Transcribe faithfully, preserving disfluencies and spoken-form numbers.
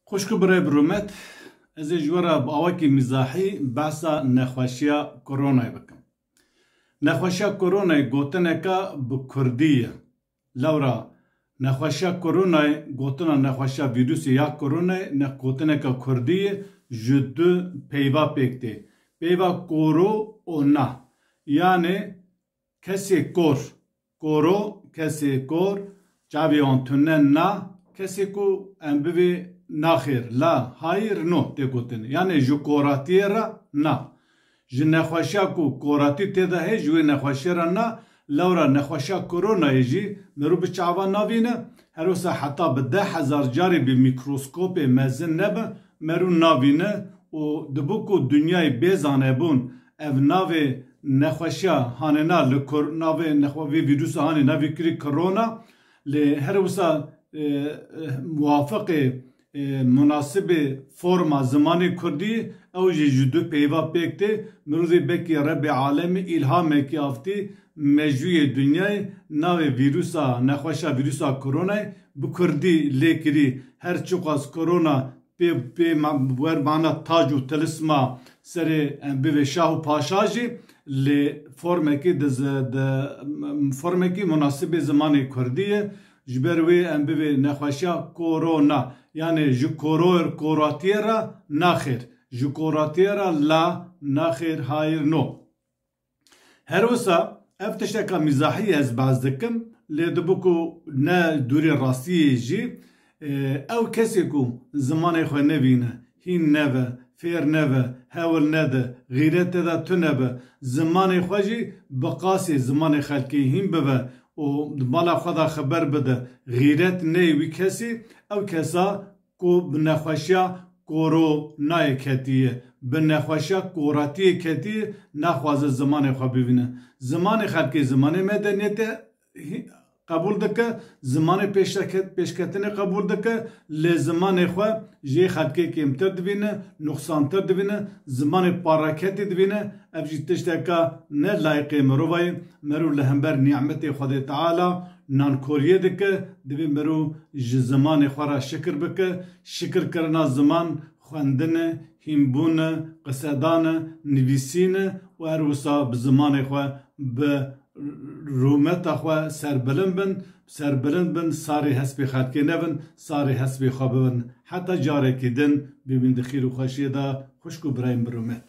Xwişk û birê bi rûmet, ez ê ji we re bi awakî mîzahî behsa nexweşiya koronayê bikim. Nexweşiya koronayê gotineke bi kurdî ye. Lewra nexweşiya koronayê, gotina nexweşiya vîrusê ya koronayê, ne gotineke kurdî ye, ji du peyva pêk tê. Peyva koro û na. Yanê kesê kor, koro, kesê kor, çavê wan tune na, kesê ku em bivê naxêr, la, hayır, no tê gotin. Yanê ji koratiyê re na. Ji nexweşiya ku koratî tê de hê, ji wê nexweşiyê re na, lewra nexweşiya koronayê jî merû bi çava navîne, her wisa heta bi deh hezar carê bi mîkroskopê mezin nebe, merû navîne û dibu ku dinyayê bê zanebûn, ev navê nexweşiya hanê na li kor-, navê nexwe-, vê vîrusa hanê navî kirî korona, lê her wisa, e, e, muwafiqê, e, munasibê forma zimanê kurdî, ew jî ji du peyva pêk tê, mirovê bekî Rebê Alemî îlhamekî aftî mejûyê dinyayê navê vîrusa, nexweşa vîrusa koronayê bi kurdî lê kirî. Her çiqas korona pê, pê ma-, wer mana tac û tilisma serê em bivê şah û paşa jî, lê formekî di zi-, di, formekî munasibê zimanê kurdî ye. Ji ber wê em bivê nexweşiya korona, yanê ji koror koratiyê re naxêr, ji koratiyê re la, naxêr, hayır, no. Her wisa ev tişteka mîzahî ye, ez behs dikim, lê dibu ku ne dûrê rastiyê jî, e, ew kesê ku zimanê xwe nevîne, hîn neve, fêr neve, hewl nede, xîret tê de tune be, zimanê xwe jî bi qasê zimanê xelkê hîn bive û di mala xwe de xeber bide, xîret neyê wî kesî, ew kesa ku bi nexweşiya koronayê ketiye, bi nexweşiya koratiyê ketiye, naxwaze zimanê xwe bivîne. Zimanê xelkê zimanê medeniyetê hî-, qebûl dike, zimanê pêşeket-, pêşketinê qebûl dike, lê zimanê xwe jê xelkê kêmtir divîne, nuqsantir divîne, zimanê paraketî divîne, ev jî tişteka ne layiqê mirovayê, merû li hember nîmetê Xwedê Teala nankoriyê dike, divê merû ji zimanê xwe re şikir bike. Şikirkirina ziman xwendin e, hînbûn e, qisedan e, nivîsîn e û her wisa bi zimanê xwe, bi rûmeta xwe serbilind bin, serbilind bin, sarê hespê xelkê nebin, sarê hespê xwe bibin. Heta carekî din, bimîn di xîr û xweşiyê de, xwişk û birayên bi rûmet.